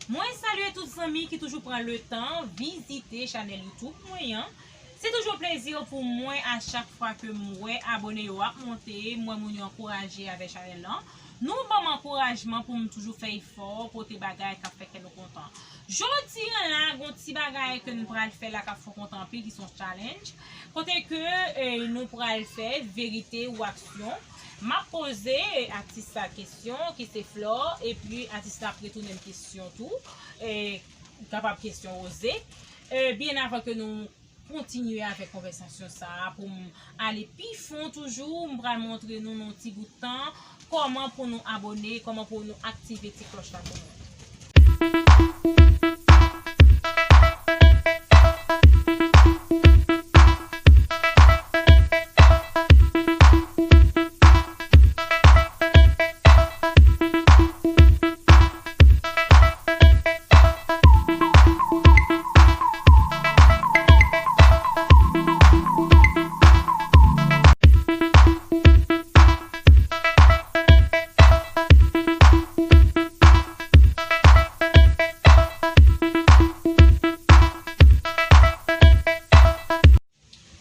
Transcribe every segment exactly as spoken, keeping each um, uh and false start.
Mwen salye tout zanmi ki toujou pran letan vizite chanèl YouTube mwen an. Se toujou yon plezi pou mwen a chak fwa ke m wè abone yo ap monte, m wè moun yo ankouraje avè chanèl lan. Nou ban m ankourajman pou m toujou fè efò, pote bagay k ap fè kè nou kontan. Jodi an la, gon ti bagay ke n pral fè la k ap fè w kontan anpil, ki se yon challenge. Kote ke eh, nou pral fè verite ou aksyon. M ap poze eh, atis la kesyon, ki se Flore, epi atis la ap retounen m kesyon tou. Eh, kapab kesyon oze. Eh, byen avan ke nou kontinye avèk konvèsasyon sa a, pou m ale pi fon toujou, m pral montre nou nan yon ti bout tan kòman pou nou abone, kòman pou nou aktive ti klòch la pou mwen.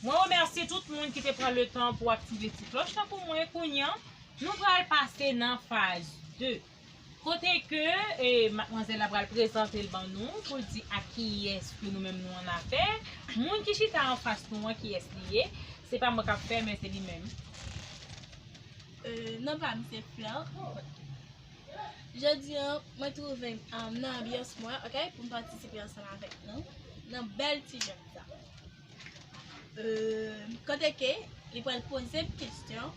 Mwen remèsye tout moun ki te pran letan pou aktive ti klòch lan pou mwen. Kounye a, nou pral pase nan faz de. Kote ke eh, madmwazèl la pral prezante l ban nou pou l di ak kiyès ke nou menm nou annafè. Moun ki chita anfas nou an, kiyès li ye? Se pa mwen k ap fè, men se li menm. Euh, non pa m se Flore. Jodi an, mwen twouve m um, nan anbyans mwen, ok, pou m patisipe ansanm avèk nou nan bèl ti jwèt sa. Euh, kote ke li pral poze m kesyon,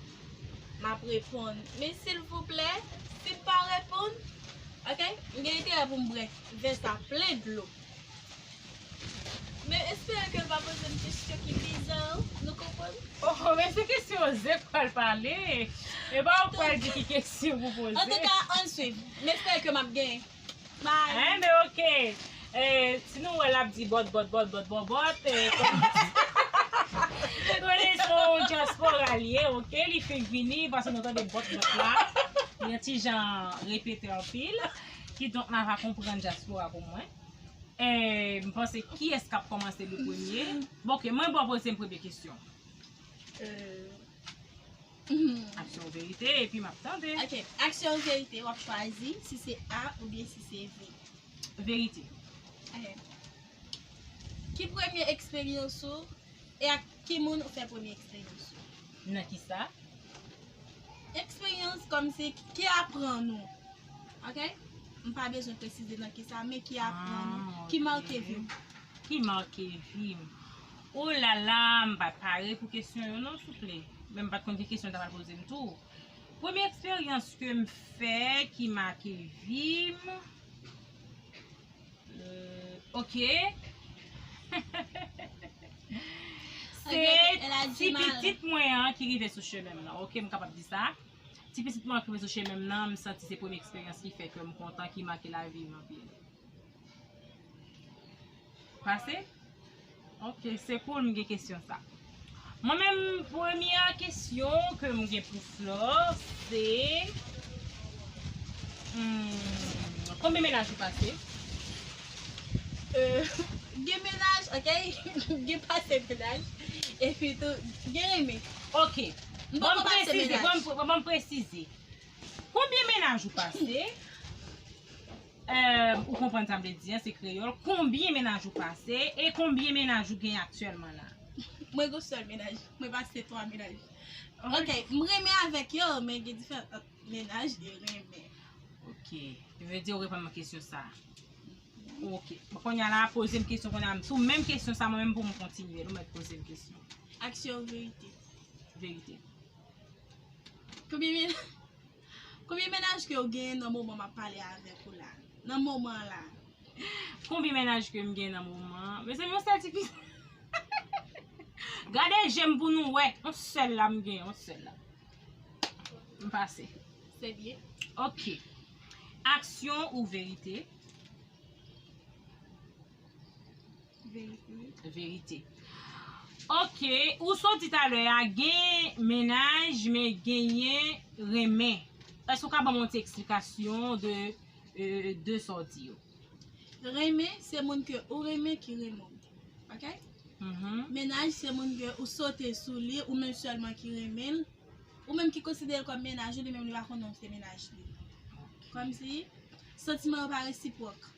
m ap reponn. Men silvouplè, si m pa reponn, ok, m gen enterè pou m bwè vè sa plen dlo. Men espere ke l pa poze m kesyon ki bizar, nou konprann? Oh, men se kesyon oze k pral pale. E pa ou k pral di ki kesyon pou poze. Antouka, ann swiv. M espere ke m ap genyen. Bye. Enben, ok. Eh, si nou wè l ap di bòt, bòt, bòt, bòt, bòt, bòt, eh, konnen se yon dyaspora li ye, ok? Li fenk vini, paske nou tande bòt, bòt la. Li yon ti jan repete anpil. Kidonk, n a va konprann dyaspora pou mwen. Eh, m panse kiyès k ap kòmanse le premye? Bon, ok, mwen ba w poze m premye kesyon. Euh, Aksyon ou verite, epi m ap tande. Ok, aksyon ou verite, w ap chwazi si se A oubyen si se V. Verite. Ok. Ki premye eksperyans ou e ak ki moun ou fè premye eksperyans ou? Nan ki sa? Eksperyans kòmsi ki aprann ou. Ok? M pa bezwen presize nan ki sa, men ki aprann ou, ki make vi w. Ki make vi m. Olala, m pa t pare pou kesyon yo non, souple. Men m pa t konn ki kesyon ta pral poze m tou. Premye eksperyans ke m fè ki make vi m, euh, ok. Se ti pitit mwen an ki rive sou chemen m nan. Ok, m kapab di sa. Ti pitit mwen an ki rive sou chemen m nan, m santi se premye eksperyans ki fè ke m kontan, ki make lavi m anpil. Pase? Ok, se cool, m gen kesyon sa. Mwen menm, premye kesyon ke m gen pou Flore, se, hmm, konbyen mennaj ou pase? Euh, gen mennaj, ok? Gen pase mennaj. Epi tou, gen renmen. Ok. M poko pase mennaj. Ban m presize, ban m, ban m presize. Konbyen mennaj ou pase? Eh, ou konprann sa m vle di an, se kreyòl. Konbyen mennaj ou pase e konbyen mennaj ou gen aktyèlman la? Mwen gen sèl mennaj. Mwen pase twa mennaj. Ok, m renmen avèk yo, men gen diferan ant mennaj e renmen. Ok. Vle di ou reponn mwen kesyon sa. Ok. Bon, kounye a la, poze m kesyon kounye a. Sou menm kesyon sa, mwen menm pou m kontinye. Nou mèt poze m kesyon. Aksyon ou verite? Verite. Konbyen men-, konbyen mennaj ke w genyen nan moman m ap pale avèk ou la? Nan moman la. Konbyen mennaj ke m genyen nan moman? Mezanmi, yon sèl ti fi. Gade je m pou nou wè. Yon sèl la m genyen, yon sèl la. M pase. Se byen. Ok. Aksyon ou verite? Verite. Verite. Ok, ou sot di talè a, gen mennaj, men genyen renmen. Èske ou ka ban m yon ti eksplikasyon de, euh, de sa w di yo? Renmen, se moun ke ou renmen ki renmen w. Ok? Mennaj, se moun ke ou sote sou li, ou menm sèlman ki renmen l. Ou menm ki konsidere l kòm mennaj ou, li menm li pa konnen w se mennaj li. Kòmsi, santiman yo pa resipwòk.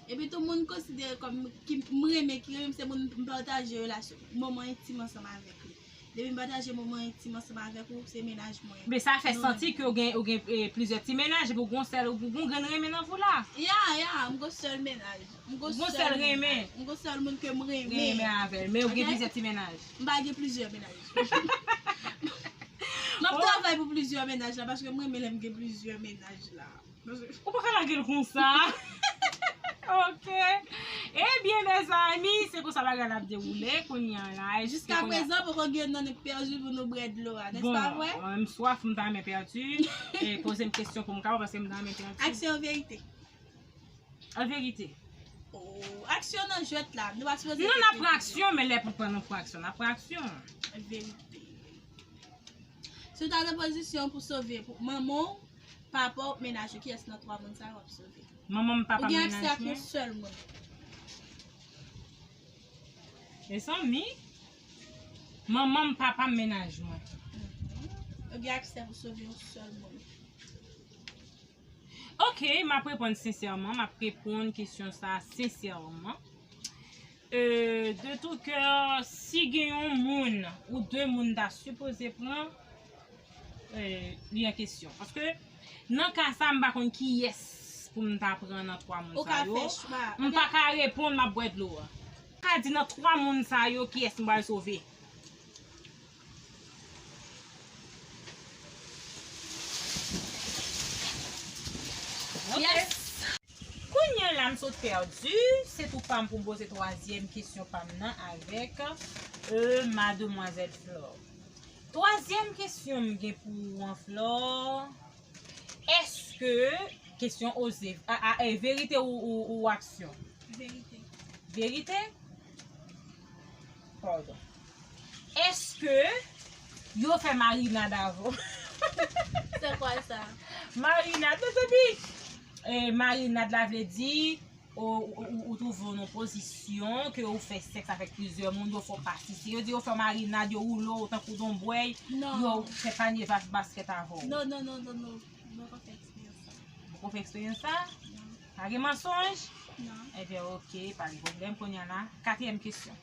Epi tou, moun konsidere kòm ki m renmen, ki renmen m, se moun m pataje relasyon, moman entim ansanm avèk li. Depi m pataje moman entim ansanm avèk ou, se mennaj mwen. Men sa fè santi ke ou gen, ou gen, eh, plizyè ti mennaj, epi ou gon sèl, ou gon grenn renmen nan vou la. Ya, ya, m gon sèl mennaj. M gon sèl renmen. M gon sèl moun ke m renmen. Renmen avè l, men ou gen plizyè ti mennaj. M pa gen plizyè mennaj. M ap travay pou plizyè mennaj la, paske m renmen lè m gen plizyè mennaj la. Ou pa ka lage l konsa. Ok. Ebyen, mezanmi, se konsa bagay la ap dewoule kounye a la. Jiska prezan, poko gen nan nou k pèdi pou nou bwè dlo a, nèspa vre? Bon, m swaf, m ta renmen pèdi. E poze m kesyon pou m kapab, paske m ta renmen pèdi. Aksyon, verite? An verite. Oh, aksyon nan jwèt la. Nou pa sipoze... Non, n ap pran aksyon, men lè pou pran, nou pran aksyon. N ap pran aksyon. Verite. Si w ta nan pozisyon pou sove pou manman w, papa w, mennaj ou, kiyès nan twa moun sa yo w ap sove? Manman m, papa m, mennaj mwen. Ou gen aksè ak yon sèl moun. Mezanmi, manman m, papa m, mennaj mwen. Mhm. Ou gen aksè pou sove yon sèl moun. Ok, m ap reponn sensèman, m ap reponn kesyon sa a sensèman. Euh, de tout cœur, si gen yon moun ou de moun ta sipoze pran, euh, li an kesyon. Paske nan ka sa, m pa konn kiyès pou m ta pran nan twa moun sa yo. M pa ka reponn, m ap bwè dlo a. M ka di nan twa moun sa yo, kiyès m pral sove. Ok. Yes. Kounye a la, m sot pèdi. Se tou pa m pou m poze twazyèm kesyon pa m nan avèk, euh, mademwazèl Flore. Twazyèm kesyon m gen pou ou an, Flore, èske, kesyon oze, a, a, e, verite ou, ou, ou aksyon? Verite. Verite? Pardon. Èske yo fè marinad avè w? Se kwa sa? Marinad, mezanmi. E, marinad la vle di, ou, ou, ou, ou twouve w nan pozisyon ke ou fè sèks avèk plizyè moun, yo fè w pasise. Yo di yo fè w marinad, yo woule w tankou donbwèy, yo fè panye bas-, baskèt avè w. Non, non, non, non, non. Mwen poko fè eksperyans sa. Ou poko fè eksperyans sa? Non. Pa gen mansonj? Non. Ebyen, ok, pa gen pwoblèm. Kounye a la, katriyèm kesyon.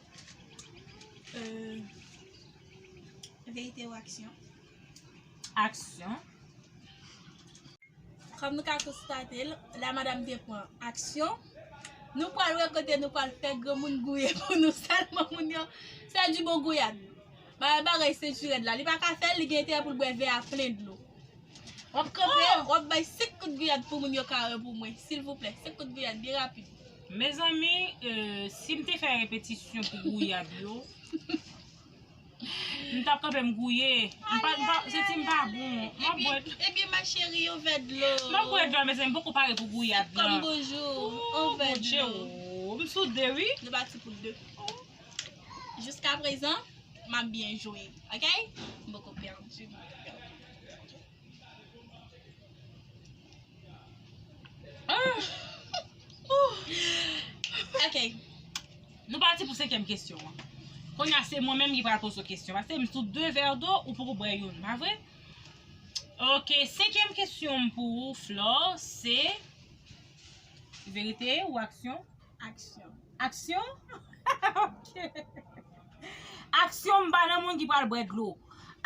Euh, verite ou aksyon? Aksyon. Kòm nou ka konstate l, la madanm te pran aksyon. Nou pral wè kote nou pral fè granmoun gouye pou nou sèlman moun yo. Se di bon gouyad. Bagay, bagay senti rèd la. Li pa ka fè l, li gen enterè pou l bwè vè a plen dlo. W ap kanpe, w ap bay senk kout gouyad pou moun yo kare pou mwen, silvouplè. Senk kout gouyad, byen rapid. Mezanmi, euh, si m te fè repetisyon pou gouyad yo, m t ap kanpe m gouye. M pa, m pa, senti m pa bon. M ap bwè. Ebyen, ebyen, ma chérie, yon vè dlo. M ap bwè dlo, mezanmi, m poko pare pou gouyad la. Kòm bonjou, yon vè dlo. Oh, m sou de, wi. Nou pati pou de. Jiska prezan, m ap byen jwe, ok? M poko pèdi, m poko pèdi. Ah! Ouh! Ok. Nou pati pou senkyèm kesyon an. Kounye a, se mwen menm ki pral poze w kesyon. Paske m sou de vè dlo, ou poko bwè youn, pa vre? Ok, senkyèm kesyon m pou ou, Flore, se verite ou aksyon? Aksyon. Aksyon? Ok. Aksyon, m pa nan moun ki pral bwè dlo.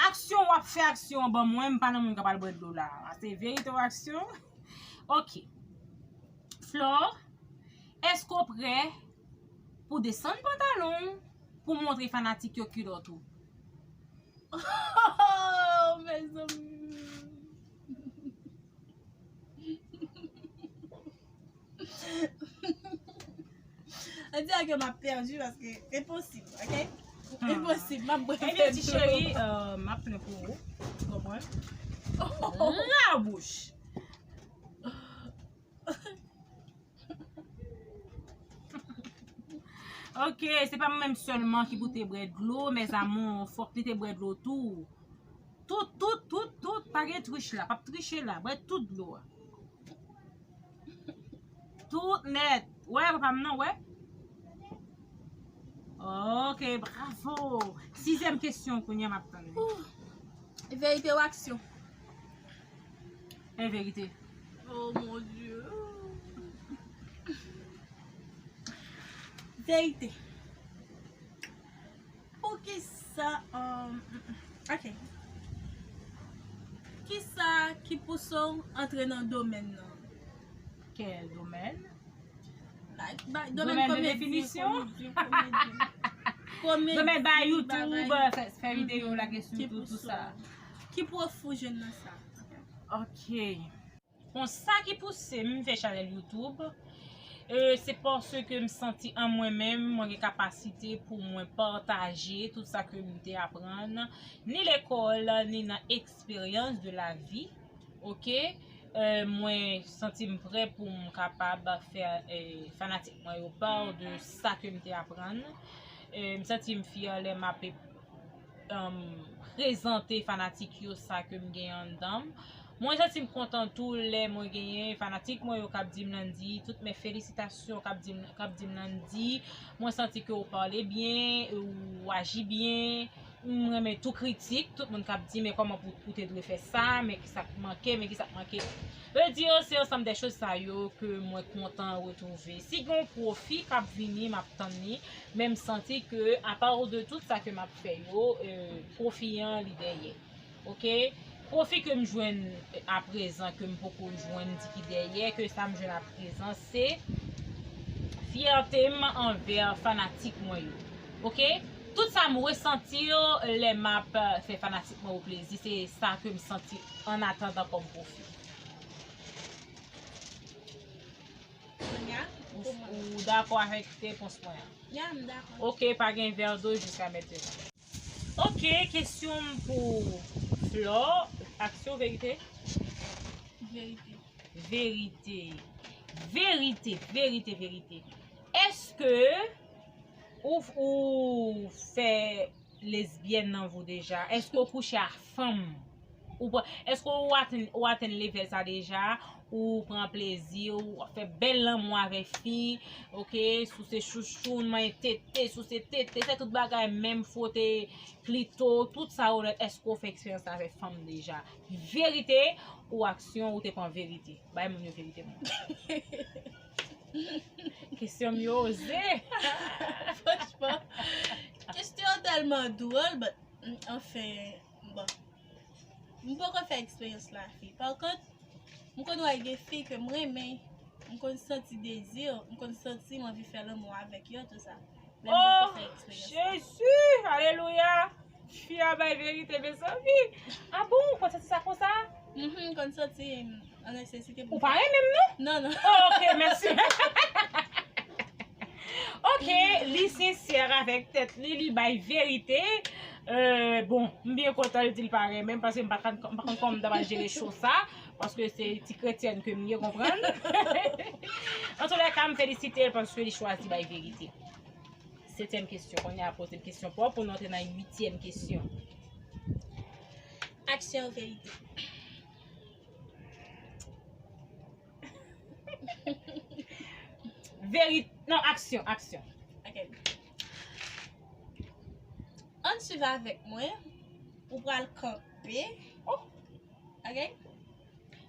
Aksyon, w ap fè aksyon an ban mwen, m pa nan moun k ap al bwè dlo la. Se verite ou aksyon? Ok. Flore, èske w prè pou desann pantalon w pou montre fanatik yo kilòt ou? Oh, mezanmi. On dirait que m ap pèdi paske enposib, ok? Enposib, m ap bwè dlo. Ebyen, ti cheri, euh, m ap plen pou ou. Ou konprann? Labouch. Ok, se pa mwen menm sèlman ki pou te bwè dlo, mes amours, fòk li te bwè dlo tou. Tout, tout, tout, tout, pa gen trich la, p ap triche la, bwè tout dlo a. Tout nèt. Wè, papa m nan, wè. Ok, bravo. Sizyèm kesyon, kounye a m ap tann li. Verite ou aksyon? E verite. Oh mon Dieu. Verite. Poukisa, um, ok. Kisa ki pouse w antre nan domèn nan? Kèl domèn? Like, ba- domèn komedi, komedi, komedi. Komedi, domèn ba YouTube, fè, fè videyo, lage sou YouTube, tout sa. Ki pwofesyon nan sa? Ok. Bon, sa ki pouse m fè chanèl YouTube, euh, se paske m santi an mwen menm, mwen gen kapasite pou mwen pataje tout sa ke m te aprann, ni lekòl, ni nan eksperyans de la vi. Ok? Euh, mwen santi m prè pou m kapab fè, euh, fanatik mwen yo pa de sa ke m te aprann. Euh, m santi m fyè lè m ap, um, prezante fanatik yo sa ke m gen anndan m. Mwen santi m kontan tou lè mwen genyen fanatik mwen yo k ap di m Landy, toutes mes félicitations, k ap di m, k ap di m Landy, mwen santi ke w pale byen, ou aji byen, m renmen tou kritik, tout moun k ap di men kòman pou ou te dwe fè sa, men ki sa k manke, men ki sa k manke. Vle di se ansanm de choz sa yo ke mwen kontan retwouve. Si gen yon pwofi k ap vini, m ap tann li, men m santi ke apa de tout sa ke m ap fè yo, euh, pwofi an li dèyè. Ok? Pwofi ke m jwenn aprezan, ke m poko jwenn di ki dèyè, ke sa m jwenn aprezan, se fyète m anvè fanatik mwen yo. Ok? Tout sa m resanti yo lè m ap fè fanatik mwen yo plezi, se sa ke m santi an atandan kòm pwofi. Kounye a, Ou, ou dakò avèk repons mwen an? Ya, m dakò. Ok, pa gen vè dlo jiska mentnan. Ok, kesyon m pou Flò. Aksyon, verite? Verite. Verite. Verite, verite, verite. Èske ou, ou fè lesbyèn nan vi w deja? Èske ou kouche ak fanm? Ou pran, èske ou atenn, ou atenn level sa deja? Ou pran plezi, ou fè bèl lanmou avèk fi, ok, souse chouchou, manyen tete, souse tete, fè tout bagay, menm fwote klito, tout sa ou nèt, èske ou fè eksperyans avèk fanm deja? Verite ou aksyon, ou te pran verite? Bay moun yo verite, moun. Kesyon m yo oze. Franchman, kesyon an tèlman dwòl, but, mm, anfen, bon. M poko fè eksperyans la fi. Pa kont, m konn wè gen fi ke m renmen, m konn santi dezi, m konn santi m anvi fè lanmou avèk yo, tout sa. Men m poko Oh, fè eksperyans la. Jezi, alelouya. Fi a bay verite, mezanmi. Ah bon, ou konn santi sa konsa? Mhm, m konn santi m an nesesite pou Ou pa renmen m, non? Non, non. Oh, ok, mèsi. Ok, li sensè avèk tèt li, li bay verite. Euh, bon, m byen kontan li di l pa renmen m, paske m pa konn, m pa konn kòman m ta pral jere cho sa, paske se ti kretyèn ke m ye, konprann. Antoulèka, m felisite l paske li chwazi bay verite. Setyèm kesyon, kounye a poze m kesyon pa w pou nou antre nan uityèm kesyon. Aksyon ou verite? Verite, non, aksyon, aksyon. Ok. Ann swiv avèk mwen, ou pral kanpe. Oh. Ok?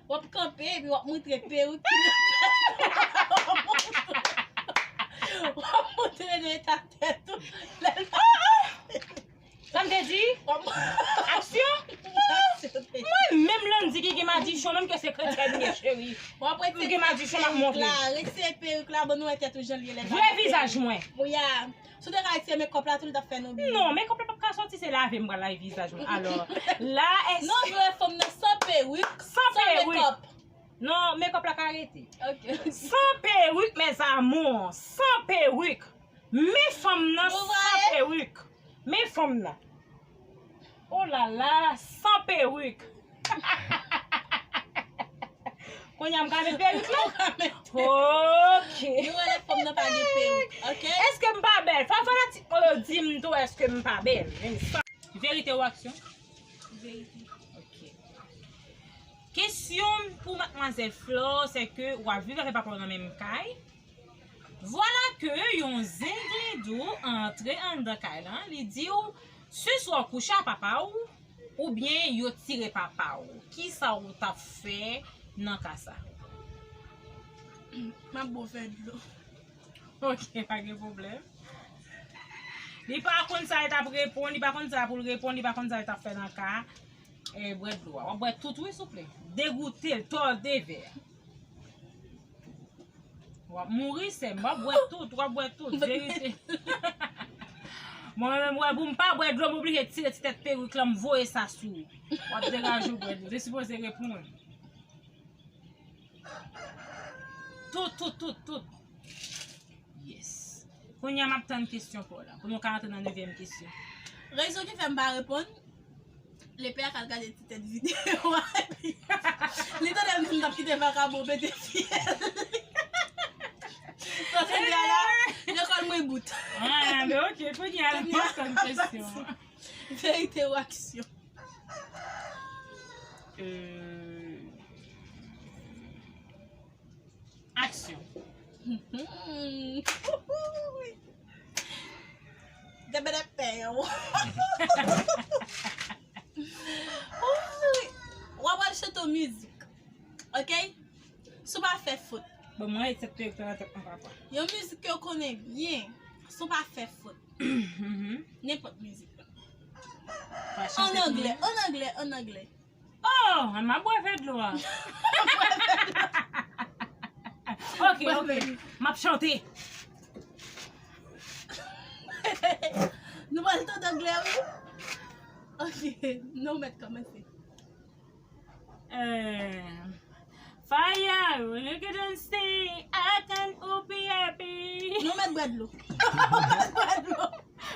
W ap kanpe epi w ap moutre perik ki nan tèt ou. W ap moutre eta tèt ou. Lè l pa Sa m te di? W ap Aksyon? Aksyon, baby. Mwen menm Landy ki gen madichon, menm ke se kretyèn m ye, cheri. W ap M gen madichon m ap montre. La, retire perik la, ban nou wè tèt ou jan l ye lè l pa Vre gen vizaj perik. Mwen. Wi a. Si w te ka retire mekòp la tou, li t ap fè nou byen. Non, mekòp la p ap ka sòti, se lave m pral lave vizaj mwen. Alò, la, èske Non, nou wè fanm nan san perik, San perik. Mekòp. Non, mekòp la ka rete. Ok. San perik, mes amours. San perik. Men fanm nan Ou san vre? Perik. Men fanm nan. Oh la la, san perik. Kounye a m ka met perik la? Ok. Nou wè lè fanm nan pa gen perik, ok? Èske m pa bèl? Fanatik mwen yo di m tou èske m pa bèl. Men sa. Verite ou aksyon? Verite. Ok. Kesyon pou madmwazèl Flore, se ke w ap viv avèk papa w nan menm kay. Vwala ke yon zenglendo antre anndan kay lan, li di w, se swa w kouche ak papa w, oubyen yo tire papa w. Kisa w t ap fè nan ka sa? M ap ba w fè dlo. Ok, pa gen pwoblèm. Li pa konn sa li t ap reponn, li pa konn sa pou l reponn, li pa konn sa li t ap fè nan ka. E, bwè dlo a. W ap bwè tout, wi, souple. Degoute l, tòde vè. W ap mouri, sè m. W ap bwè tout, w ap bwè tout. Verite. Mwen menm, wè, pou m pa bwè dlo, m oblije tire ti tèt perik lan, m voye sa sou ou. W ap degaje w bwè dlo. Ou te sipoze reponn. Tout, tout, tout, tout. Yes. Kounye a, m ap tann kesyon pa w la, pou nou ka antre nan nevyèm kesyon. Rezon ki fè m pa reponn, Lepè a k al gade ti tèt videyo a. Li tande m di m t ap kite vakabon pete fyèl. Sa se li a la, lekòl mwen bout. Ah, men ok, kounye a, m ap tann kesyon an. Verite ou aksyon? Euh, Aksyon. Debede pè yo. W ap al chante yon mizik. Ok? Si w pa fè fot. Bon, mwen, e tèt perik lan nan tèt mwen, papa. Yon mizik ke w konnen byen. Si w pa fè fot. Mhm. Nenpòt mizik. Pa chante An pou anglè, mwen. An anglè, an anglè. Oh, m ap bwè vè dlo a. Ok, ok. M ap chante. Nou pral tande anglè, wi. Ok, nou mèt kòmanse. Euh, Fire, you can stay, I can be happy. Nou mèt bwè dlo. Nou mèt bwè dlo.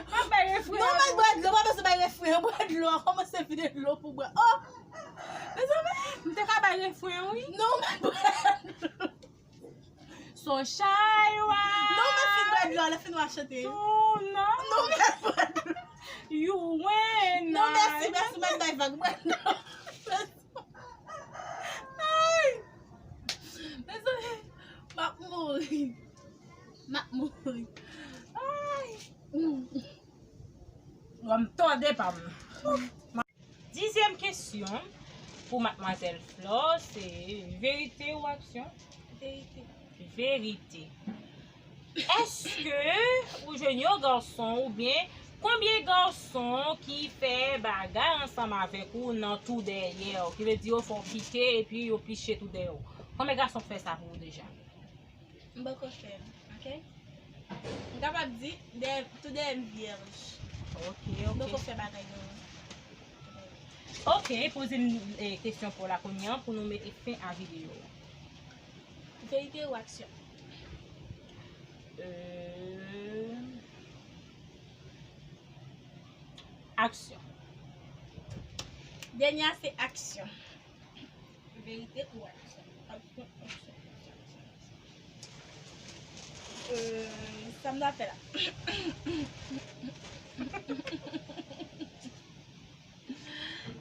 M ap bay refren Nou an mèt tou. Bwè dlo, pa bezwen bay refren an, bwè dlo. Kòmanse vide dlo pou bwè. Oh! Mezanmi, M te ka bay refren an, wi. Nou mèt bwè dlo. So shy, why? Nou mèt fin bwè dlo, lè fin w a chante. Tonight Nou mèt bwè dlo. you win. Non, mèsi, mèsi, mèsi, bay vag, bwè dlo. Ay! Mezanmi, m ap mouri. M ap mouri. Ay! Mm. Bon, m tòde pa m. Dizyèm kesyon pou madmwazèl Flore, se verite ou aksyon? Verite. Verite. Èske ou jwenn yon gason oubyen konbyen gason ki fè bagay ansanm avèk ou nan tou dèyè w? Ki vle di yo fè w pike epi yo piche tou dèyè w. Konbyen gason k fè sa pou ou deja? M poko fè l, ok? M kapab di, dèyè, tou dèyè m vyèj. Ok, M poko ok. Fè bagay nan. Ok, poze m eh, kesyon pou la kounye an pou nou mete fen a videyo a. Verite ou aksyon? Euh, Aksyon. Dènye a se aksyon. Verite ou aksyon? Aksyon, aksyon, aksyon, aksyon, aksyon. Euh, sa m ta fè la?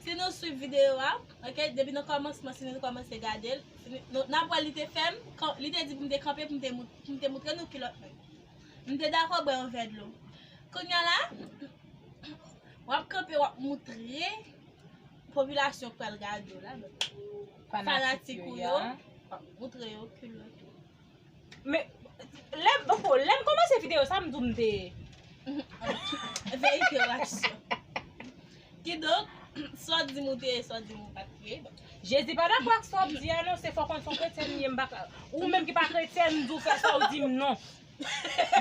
Si nou swiv videyo a, ok, depi nan kòmansman, si nou kòmanse gade l, si nou, nou, n ap wè li te fè m, kan- li te di pou m te kanpe, pou m te, mout- pou m te moutre nou kilòt mwen. M te dakò bwè yon vè dlo. Kounye a la, w ap kanpe, w ap moutre popilasyon k pral gade w la, fanatik ou yo, w ap moutre yo kilòt ou. Men, lè, bon, lè m kòmanse videyo sa, m di w m te. Verite ou aksyon? Kidonk, sa w di m ou te ye, sa w di m ou pa t ye. Bon. Jezi pa dakò ak sa w ap di a non, se fò konn se yon kretyèn m ye, m pa ka. Ou menm ki pa kretyèn, m di w fè sa w di m non.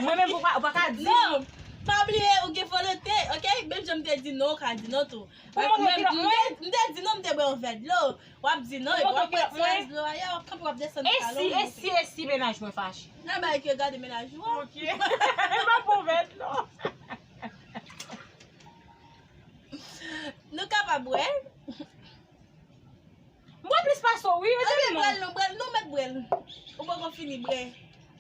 Mwen menm ou pa, ou pa ka di m. Non, pa bliye ou gen volonte, ok? Menm jan m te di non, ou ka di non tou. Pou mwen, Mwen, mwen, mwen, m te di non, m te bwè yon vè dlo. W ap di non, Pou epi w ap mwen, pran ti glas dlo a, w ap kanpe, w ap desann E si, eskalon. e si, e si mennaj mwen fache? Nan bagay ke gade mennaj ou an. Ok. M pa pou vè dlo. Nou kapab wè. M wè plis pase w, wi, ede Anben, m bwè l non. Non, bwè l, nou mèt bwè l. Ou poko fini bwè.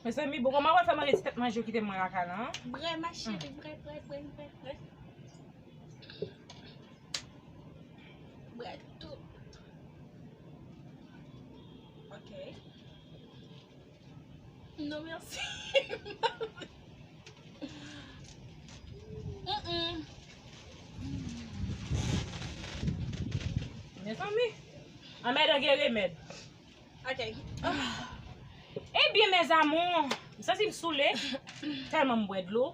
Mezanmi, bon, kòman w ap fè manje ti tèt manje w kite mwen lakay la, an? Bwè, ma chérie, bwè, bwè, bwè, bwè. Bwè tout. Non, mèsi. Mm-mm. Mezanmi, anmèdan gen remèd. Ok. Ebyen, mes amours, m santi m soule. Tèlman m bwè dlo.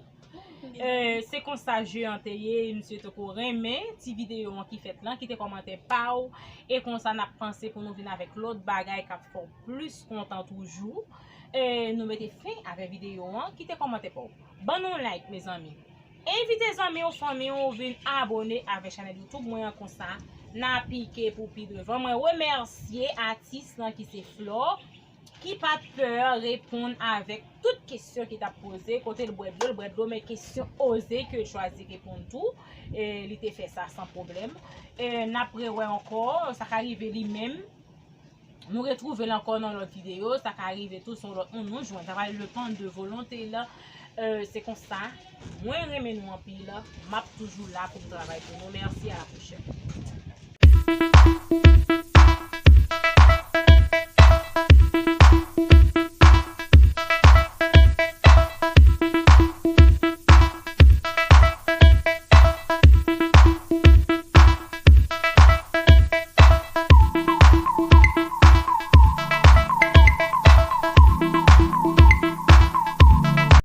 Euh, se konsa je an te ye, m swete ke w renmen ti videyo an ki fèt lan, kite kòmantè pa w, e konsa n ap panse pou nou vin avèk lòt bagay k ap fè w plis kontan toujou. E nou mete fen avè videyo an, kite kòmantè pa w. Ban nou like, mezanmi. Envite zanmi w, fanmi w vin abone avè chanèl YouTube mwen an, konsa n a pike pou pi devan. Mwen remèsye atis lan ki se Flore, ki pa t pè reponn avèk tout kesyon ki t ap poze. Kote l bwè dlo, l bwè dlo, men kesyon oze ke l chwazi reponn tou. E li te fè sa san pwoblèm. E n ap rewè ankò, sa ka rive li menm. Nou retwouve l ankò nan lòt videyo, sa ka rive tou se yon lòt moun nou jwenn. Travay depann de volonte l. Euh, se konsa, mwen renmen nou anpil. M ap toujou la pou m travay pou nou. Mèsi, a la pwochèn.